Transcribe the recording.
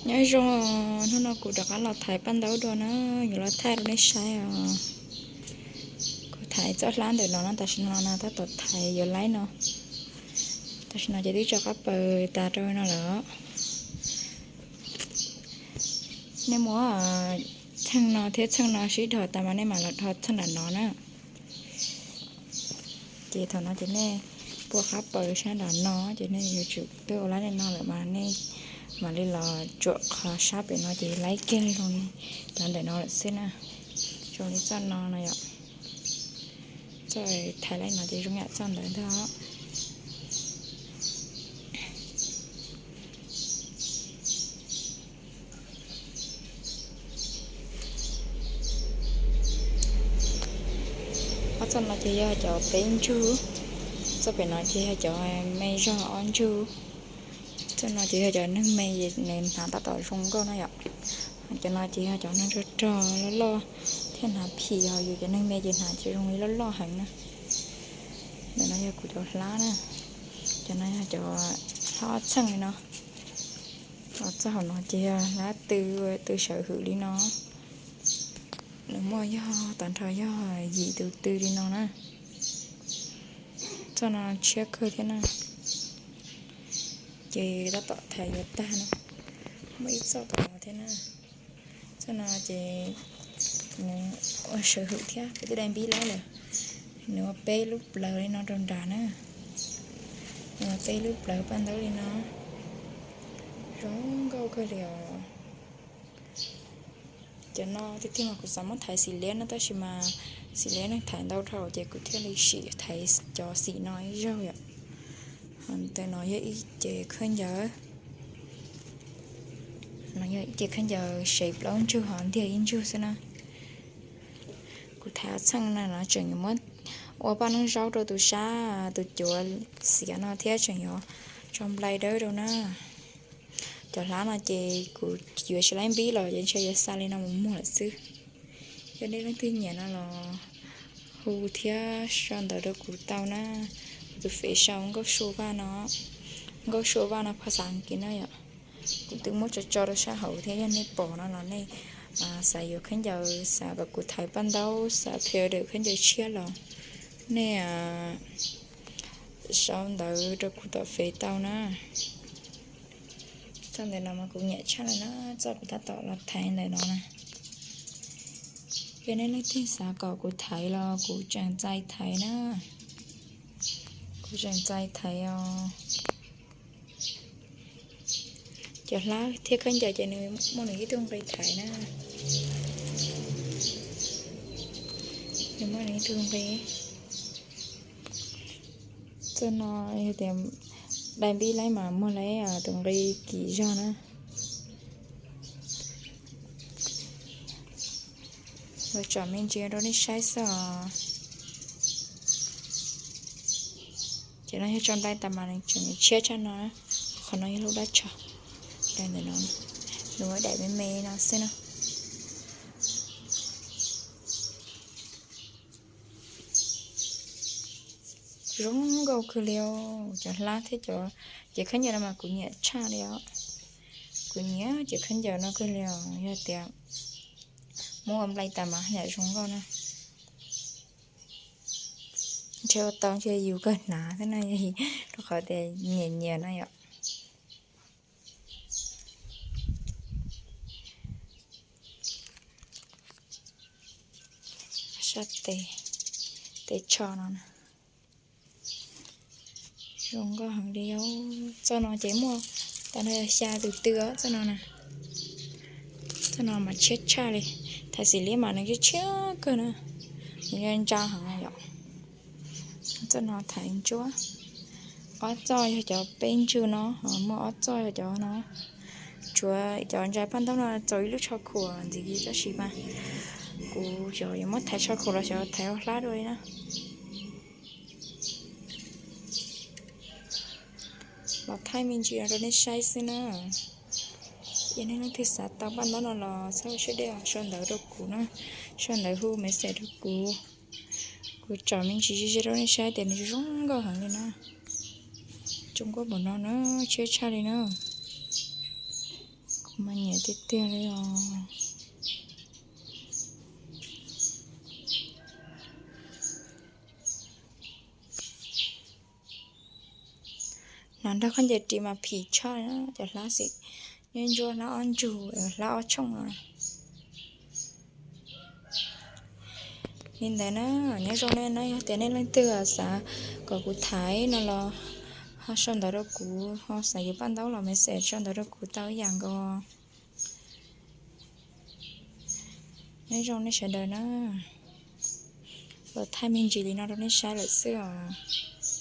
Nyob zoo, hnub no kuv rov qab los thaiv paj ntaub dua na, yuav los thaij rau nej saib os. Kuv thaiv txoj hlab ntawm no no, tam sim no no tab tom thaiv yuav laib no. Tam sim no ces twb rov qab paws tas rau no lawm. Nej muab txheej no thiab txheej no sib dhos tas mas nej mam los dhos txheej nram no na. Ces thaum no ces nej pua qab paws sab nram no ces nej yuav tsum twb ua laib li no lawm mas nej mam li los tsuam qhov sab pem no ces laib kiag zoo li cov ntawm no lawm xwb na. Zoo li txoj no no yom. Txoj thaiv laib no ces zoo yam txoj ntawd ntag. Ob txoj no ces yog cov peb ntsug, txoj pem no ces yog cov me zog ob ntsug. Txoj no ces yog cov neeg me, nws hnav tab tom zoo nkauj na yom. Cov no ces yog cov neeg rog rog loj loj thiab hnav phim, ho yus cov neeg me ces hnav ces zoo li loj loj heev na. Ntawm no yog kuv cov hlab na. Cov no yog cov hlab ob txheej li no. Txoj hauv no ces yog hlab tw, tw sawv hwm li no. Nws muaj yog tag nrho yog yim tus tw li no na. Txoj no tshiab kawg thiab na. Ces tab tom thaiv yuav tag no, muaj ib txoj tom no thiab na. Txoj no ces nws ua sawv hwm thiab, kuv twb dai npib laib lawm. Nws ua peb lub plawv li no rau nram na. Nws ua peb lub plawv paj ntaub li no. Zoo nkauj kawg li os. Cov no tiag tiag mas kuv xav muab thaiv xim liab no, tab sis mas xim liab neeg thaiv ntau dhau ces kuv thiaj li sim thaiv cov xim no ib zaug yom. Ntawm no yog ib ce khaub ncaws. No yog ib ce khaub ncaws sev plaub ntsug ho ntiag ib ntsug xwb na. Kuv thaiv ob txheej no no tseem yuav muab ua paj noob zaub rau tus sab tus cuav xiav no thiab tseem yuav tso nplai dawb rau na. Cov hlab no ces kuv yuav tsis laib npib los ces ntshe yuav xa li no mus muag lawm xwb. Yog nej leej twg nyiam no los hu thiab sau ntawv rau kuv tau na. Kuv tus fev sau Nkauj Sua Vaj no, Nkauj Sua Vaj no phas xas Askiv na yom. Kuv twb muab tso tso rau sab hauv thiab, yog nej pom no los nej xav yuav khaub ncaws, xav kom kuv thaiv paj ntaub, xav pre order khaub ncaws tshiab los nej sau ntawv rau kuv tom fev tau na. Txoj ntawm no mas kuv nyiam tshaj lawm na, txoj kuv tab tom los thaiv ntawm no na. Yog nej leej twg xav kom kuv thaiv los kuv tseem txais thaiv na. Kuv tseem txais thaiv os. Cov hlab thiab khaub ncaws ces nws muaj nws ib tug nqi thaiv na. Nws muaj nws ib tug nqi. Txoj no yog tias dai npib laib mas muag laib tus nqi kim zog na. Los tsom me ntsis rau nej saib xwb os. Ces no yog tso nplai tas mas nws tseem tshiab tshaj no. Qhov no yog lub dab tsho. Dai ntawm no, nws ua daim me me no xwb na. Zoo nkauj kawg li os, cov hlab thiab cov, ces khaub ncaws no mas kuv nyiam tshaj li os. Kuv nyiam ces khaub ncaws no kawg li os, yog tias muab ua nplai tas mas yam zoo nkauj na. Ntshe ua tau ntshe yus kawg hnav thiab na, rau qhov tias nyiam nyiam na yom. Sab tes, tes tsho no na. Zoo nkauj heev li os. Txoj no ces muaj tau no yog xya tus tw os, txoj no na. Txoj no mas tshiab tshaj li. Thaiv xim liab mas nws tshiab tshiab kawg na. Nws ntsa heev yom. Txoj no thaiv ntsuab. Ob txoj yog cov peb ntsug no, muaj ob txoj yog cov no. Tshuav cov ntsa paj ntaub no txaus ib lub tsho khuam ntxiv, tab sis mas kuv xyov yuav muab thaiv tsho khuam los xyov thaiv ua hlab dua li na. Los thaij me ntsis no rau nej saib xwb na. Yog nej leej twg xav tau paj ntaub no los txhob siab dej, sau ntawv rau kuv na, sau ntawv hu message rau kuv. Kuv tsom me ntsis ze ze rau nej saib tias nws zoo nkauj heev li na. Zoo nkauj npaum no na, tshiab tshaj li na. Mas nyiam tiag tiag li os. No nrog khaub ncaws ris mas phim tshaj cov hlab xim, nyob ntsuab hlab ob ntsug, hlab ob tshooj no. Li ntawd na, nyob zoo nej na, yog tias nej leej twg xav kom kuv thaiv no los ho sau ntawv rau kuv, ho xav yuav paj ntaub los message sau ntawv rau kuv tau ib yam nkaus. Nyob zoo nej sawv daws na, los thaij me ntsis li no rau nej saib lawm xwb os.